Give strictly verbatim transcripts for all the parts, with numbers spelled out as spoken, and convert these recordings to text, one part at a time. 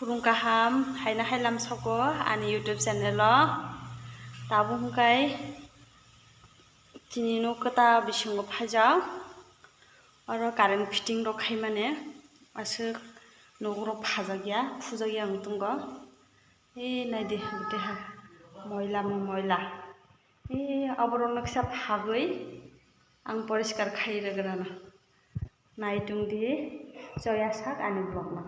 Khulum kaham, haina hai lamsoko ani YouTube channel o. Tabuk hwnkhe chini nuk kwtal bisingo phaijak. Oro current fitting rok khaimani aswk nuk rok phajakya, phujakya wng tongo. E naidi, bwtwi ha moila mo moila. E aborok noksa phagwi ang poriskar khai rwgrano. Naitung di, choya sak ani vlog no.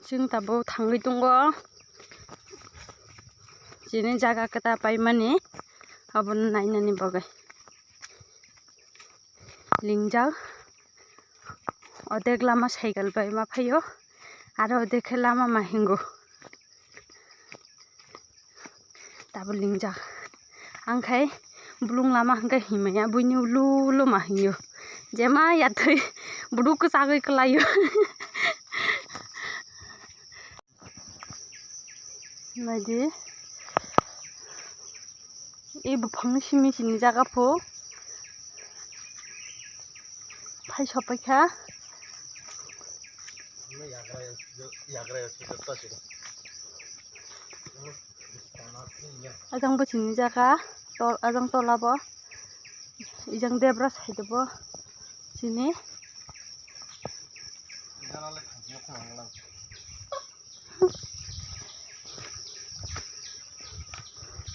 Chwng tabuk thangwi tongo. Chini jaga kwtal paimani, abono nainani bagwi lingjak. Odek lama cycle bai ma phaio, aro odek khe lama ma hingo. Tabuk lingjak. Ang khai bulung lama hwnkhe himya, buini ulo ulo ma hingyo. Jema yathwi buduk kwchagwi kwlaio. Naidi. E buphangni simi sini jaga pho. Phai sopai kha. Ajang bo chini jaga, tol, ajang tola bo. Ijang debra side bo chini.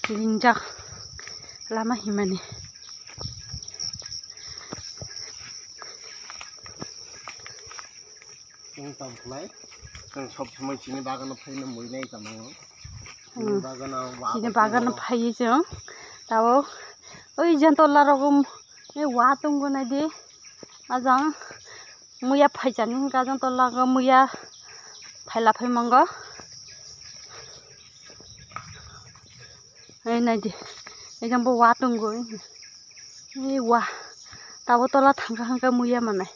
Lingjak lama himani. Chwng tamo khlai, chwng sob somoi chini bagano phaina mui nai tamo. Chini Hmm. bagano wa Chini bagano phaiwi chwng tabuk oi jantol larok um, e wa tongo naidi. Ajang muya phaijani hwnkha, ajang tola o muya phaila phaimango. Ei naidi, ejang bo wa tongo, ei wa, tabo tola thangkha hwnkha muya manai.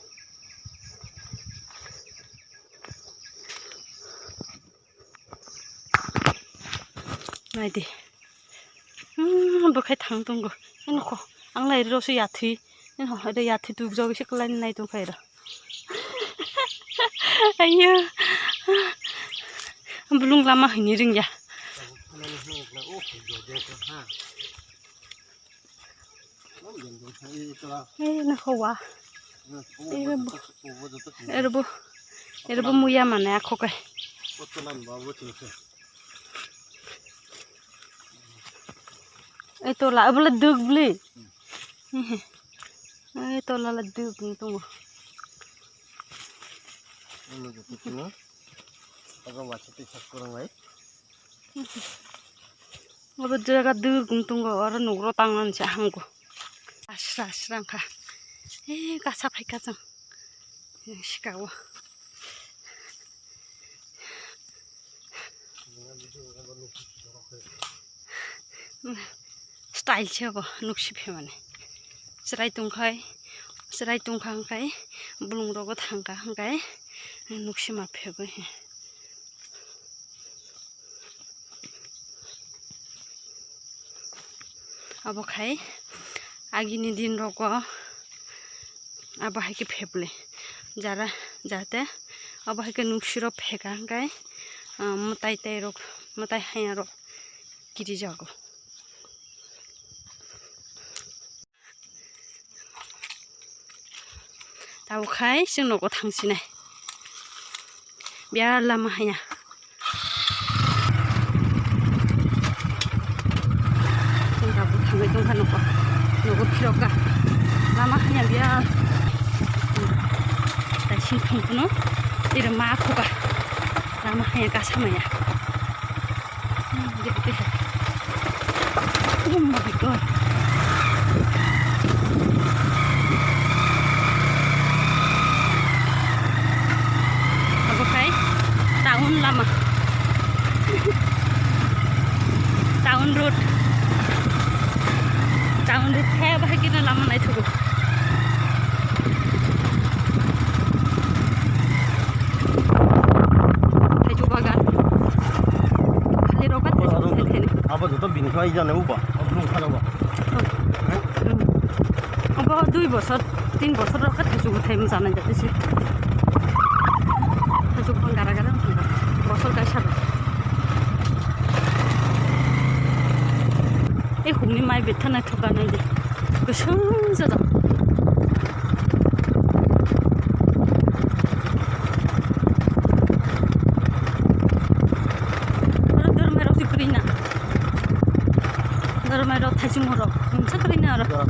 Naidi. Hmm, bo khai thang tongo. Nokho. Ang lai rw se yathwi. Nokho, ede yathwi tukjagwi se kwlai nai tongkha ero. Ayya. Bulung lama hini ringya. Ei, nokho wa. Ei, bo. Erbo, erbo muya mane akho kai. Ei tola, abola duk bli. Ei tola la duk ni tongo. Abo jaga duk ni tongo, oro nugro tangmani se hamgo. Asra, asra wngkha. Ei, kasa phaikha chwng. Sikao. Style se bo, nuksi phemani. Chwrai tongkhai, chwrai tongkha hwnkhe, bulung rogo thangkha hwnkhe, nuksi ma phegwi. Abo khai agini din rogo abo hai khe pheble jara jate abo hai khe nuksiro pheka hwnkhe, ah, mwtai tai rok mwtai haya rok kiri jago. Tabuk khai chwng nogo thangsinai. Biya lama haya. Bai tongkha nokho. Nokho phirokha. Lama hanya biya. Taising thangkhuno. Ira ma khoka. Lama hanya kasa maya. Oh my God. Abo khai town lama. Town road. Town road khai bahai khe lama naithogo. Thaichuk bagan. Khali rok thaichuk thai thai. Abo joto bini khlai jana uba. Abo nung khana ba. Hmm. Abo dui bosor, tin bosor rok thaichuk thai mjana jati se. Thaichuk bang gara gara bosor kaisa. E humni mai betha naithok nai di. Kwsang jora. Oro dormai rok se kwrwi na. Dormai rok thaichung rok. Mungsa kwrwi na oro. Jora